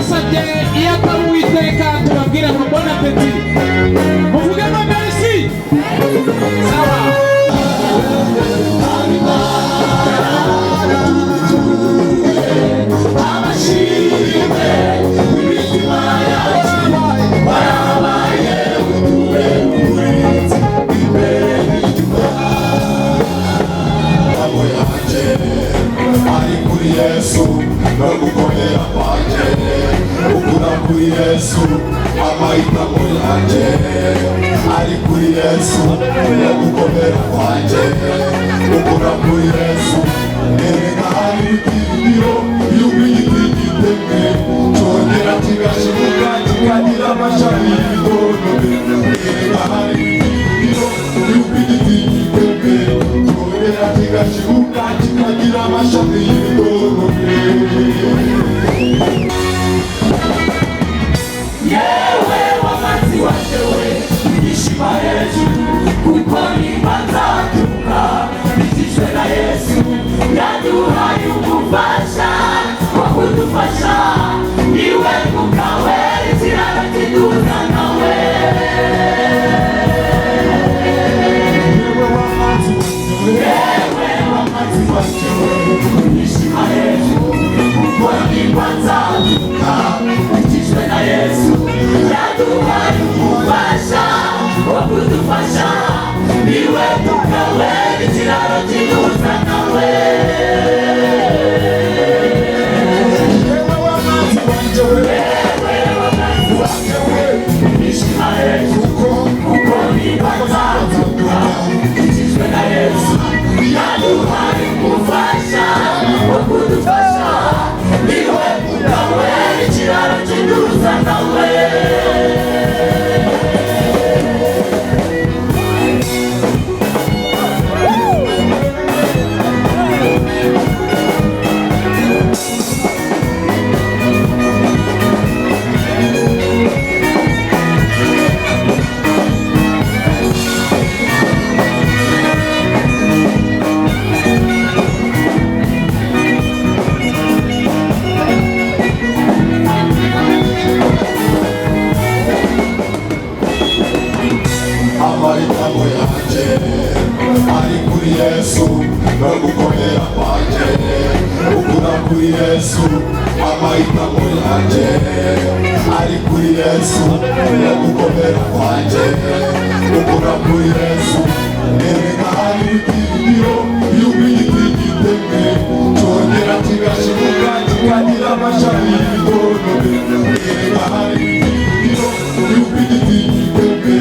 Ndabasabye, iyo atari Uwiteka, tubabwire ngo bon appétit. Muvuge ngo merci. Sawa. Amashimwe imitima yacu warabaye utuberetse imbere y'inyuma yanjye ari kuri Yesu no gukomera kwanjye ukura kuri Yesu. Amahitamo yanjye ari kuri Yesu no gukomera kwanjye ukura kuri Yesu. Erega hari ibyiringiro yuko igiti gitemwe cyongera kigashibuka, kikagira amashami y'ibitondo. Erega hari ibyiringiro yuko igiti gitemwe cyongera kigashibuka, kikagira amashami y'ibitondo. Yewe wamazi wanjye we, ishima hejuru, kuko nimba nzatuka bikijwe na Yesu. Yaduhaye umufasha wo kudufasha, niwe Mwuka Wera, ikiraro kiduhuza nawe. Yewe wamazi wanjye we, Yewe wamazi wanjye we, ishima hejuru, kuko nimba nzatuka bikijwe na Yesu. Yaduhaye umufasha wo kudufasha, niwe Mwuka Wera, ikiraro kiduhuza nawe. Yewe wamazi wanjye we, Yewe wamazi wanjye we, ishima hejuru, kuko kuko nimba nzatuka bikijwe na Yesu. Yaduhaye umufasha wo kudufasha, niwe Mwuka Wera, ikiraro kiduhuza nawe. Amahitamo yanjye ari kuri Yesu no gukomera kwanjye ukura kuri Yesu. Amahitamo yanjye ari kuri Yesu no gukomera kwanjye ukura kuri Yesu. Erega hari ibyiringiro yuko igiti gitemwe cyongera kigashibuka, kikagira amashami y'ibitondo. Erega hari ibyiringiro yuko igiti gitemwe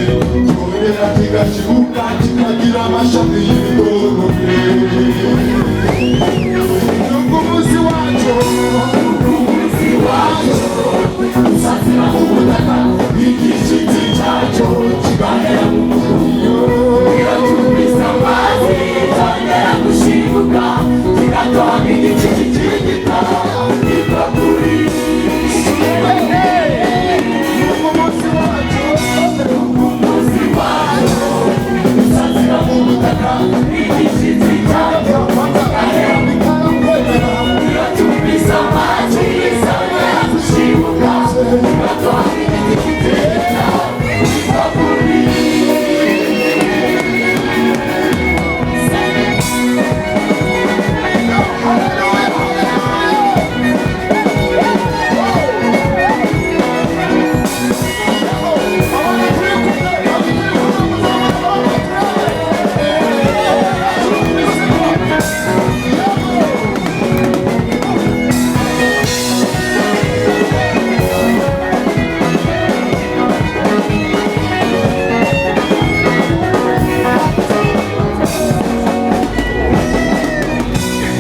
cyongera kigashibuka, kikagira amashami y'ibitondo. Nuko umunsi wacu, Umuzi wacyo usazira mu butaka, igishyitsi cyacyo kigahera mu mukungugu. Iyo cyumvise amazi cyongera gushibuka, kigatoha nk'igiti kikigita iva kuri. Nuko umunsi wacu, Umuzi wacyo usazira mu butaka, igishyitsi cyacyo kigahera mu mukungugu. Iyo cyumvise amazi cyongera gushibuka, kigatoha nk'igiti kikigita iva kuri.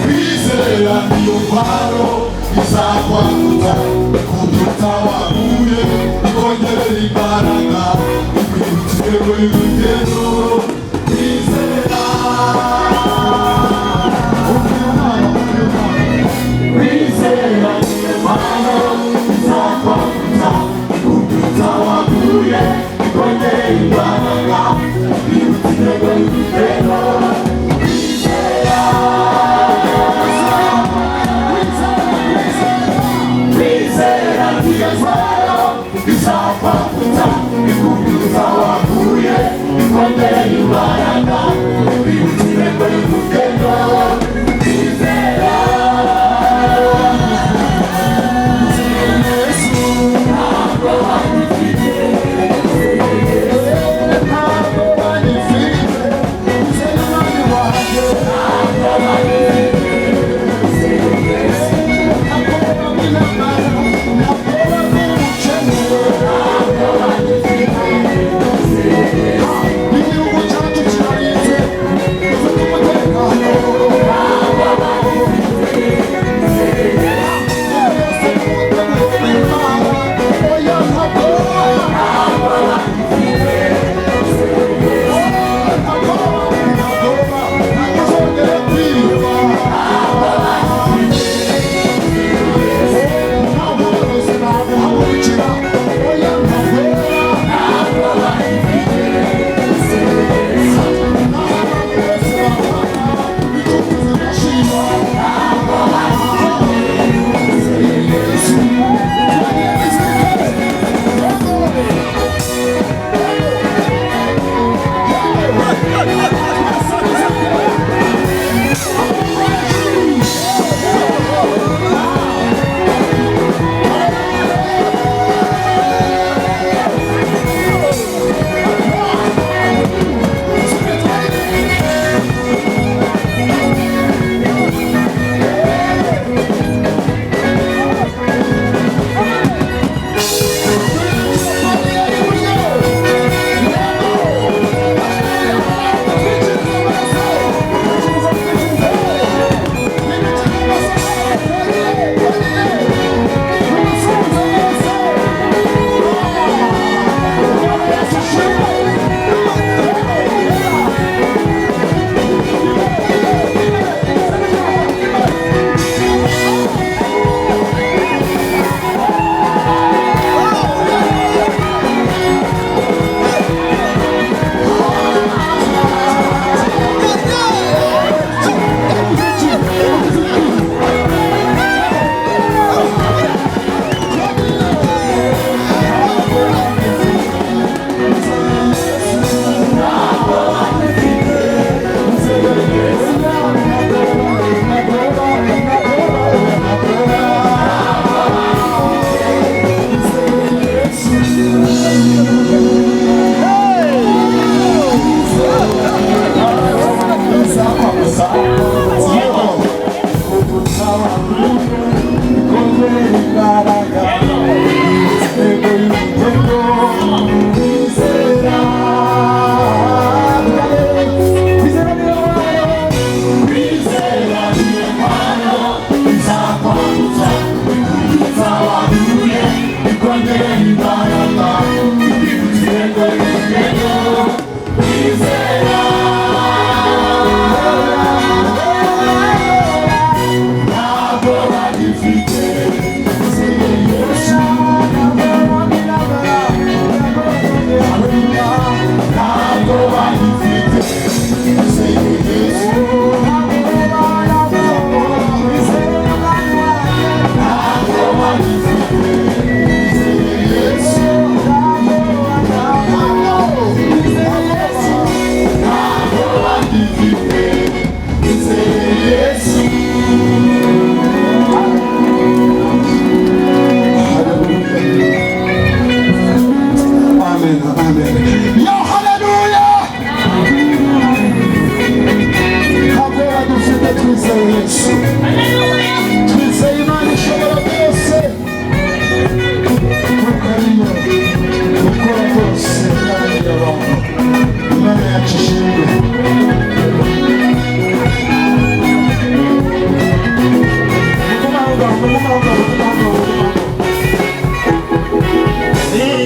Kwizera niyo ntwaro izakwambutsa kubyutsa waguye, ikongerera imbaraga, ikwibutsa intego y'urugendo. Kwizera. Kwizera impano izakwambutsa kubyutsa waguye, ikongera imbaraga, ikwibutsa intego y'urugendo. Kwizera, kwizera.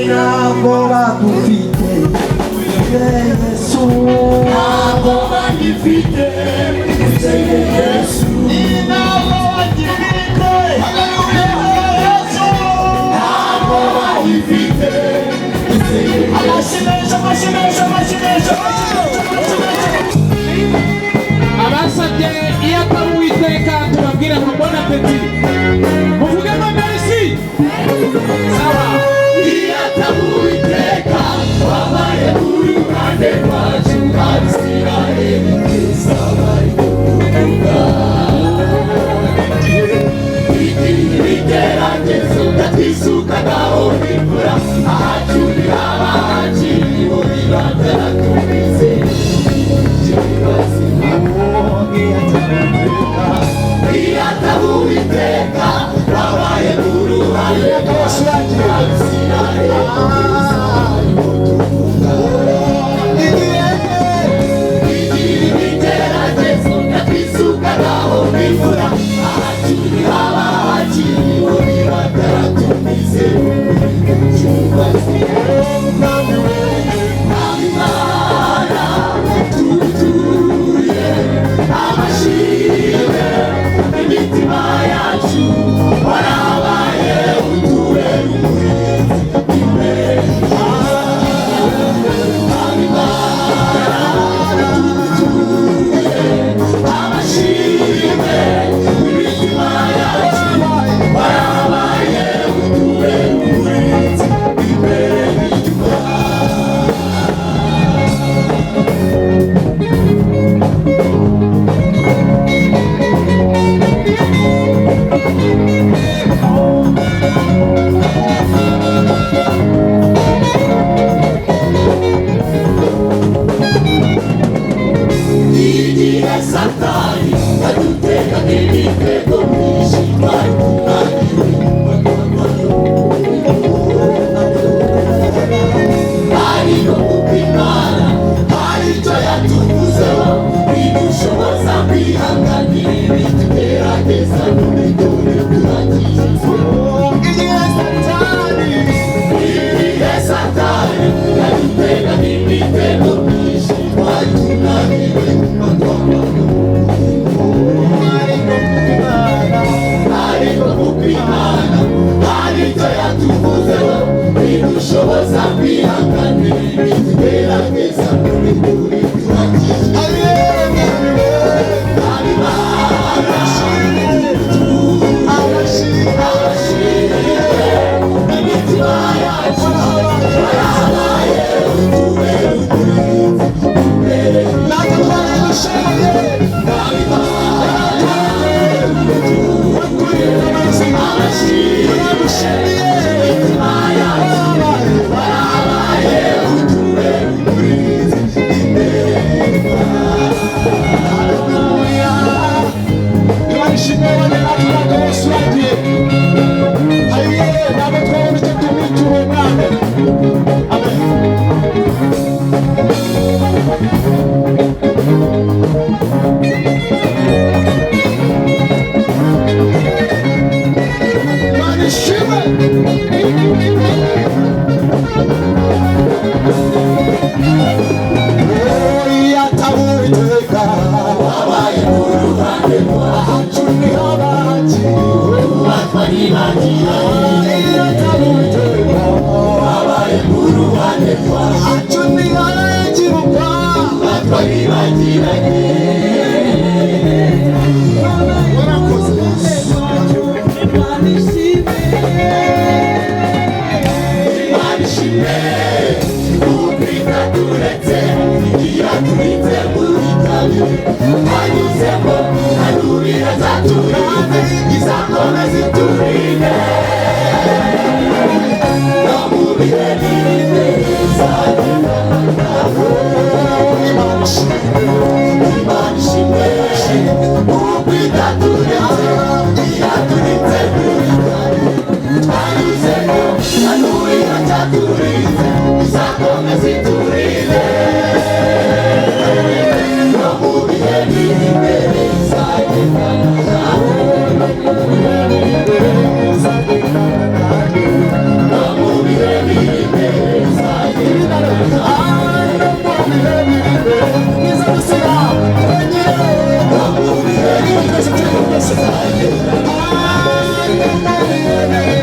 Ntabwo dufite Yesu, Ntabwo bagifite Yesu, ntabwo bagifite Yesu, ntabwo bagifite. Amashyi menshi, amashyi menshi, amashyi menshi, amashyi menshi, amashyi menshi. Abasabye iyo atari Uwiteka, tubabwira ngo bon appétit, muvuge ngo merci. Sawa. Iyo atari Uwiteka wabaye uruhande rwacu, Abisirayeli twese bari kuvuga igihe ibigeragezo byatwisukagaho imvura, ahacu ntihaba hakiriho biba byaratumize. Iyo atari Uwiteka wabaye uruhande rwacu, Abisirayeli twese bari kuvuga igihe ibigeragezo byatwisukagaho imvura, ahacu ntihaba hakiriho biba byaratumize. Imana tutuye amashimwe, imitima yacu warabaye utubera umurinzi imbere. Imana tutuye amashimwe, imitima yacu warabaye utubera umurinzi imbere y'inyuma. Igihe Satani yadutega imitego myinshi, twari tunaniwe, ariko kuko Imana hari icyo yatuvuzeho, bidushoboza kwihanganira ibitugerageza, none dore turakijijwe. Igihe Satani, Igihe Satani yadutega imitego myinshi, twari tunaniwe, ariko kuko Imana hari icyo yatuvuzeho, bidushoboza kwihanganira ibitugerageza, none dore turakijijwe. Natwe twari dushimye, turagushimiye, Imana ishimwe bane natwe ntabwo Yesu yagiye. Hariya ntabwo twabona icyo tumwitura uwo mwana. Amen. Imana ishimwe. Oh, iyo atari Uwiteka Wabaye uruhande ahacu ntihaba hakiriho. Iyo atari Uwiteka Wabaye uruhande rwacu, ahacu ntihaba twari Warakoze Yesu. Imana ishimwe. Imana ishimwe kuko itaturetse, iyaturinze muri kabiri twanyuzemo, hanurira zaturinze, izakomeza iturinde. Turemerewe.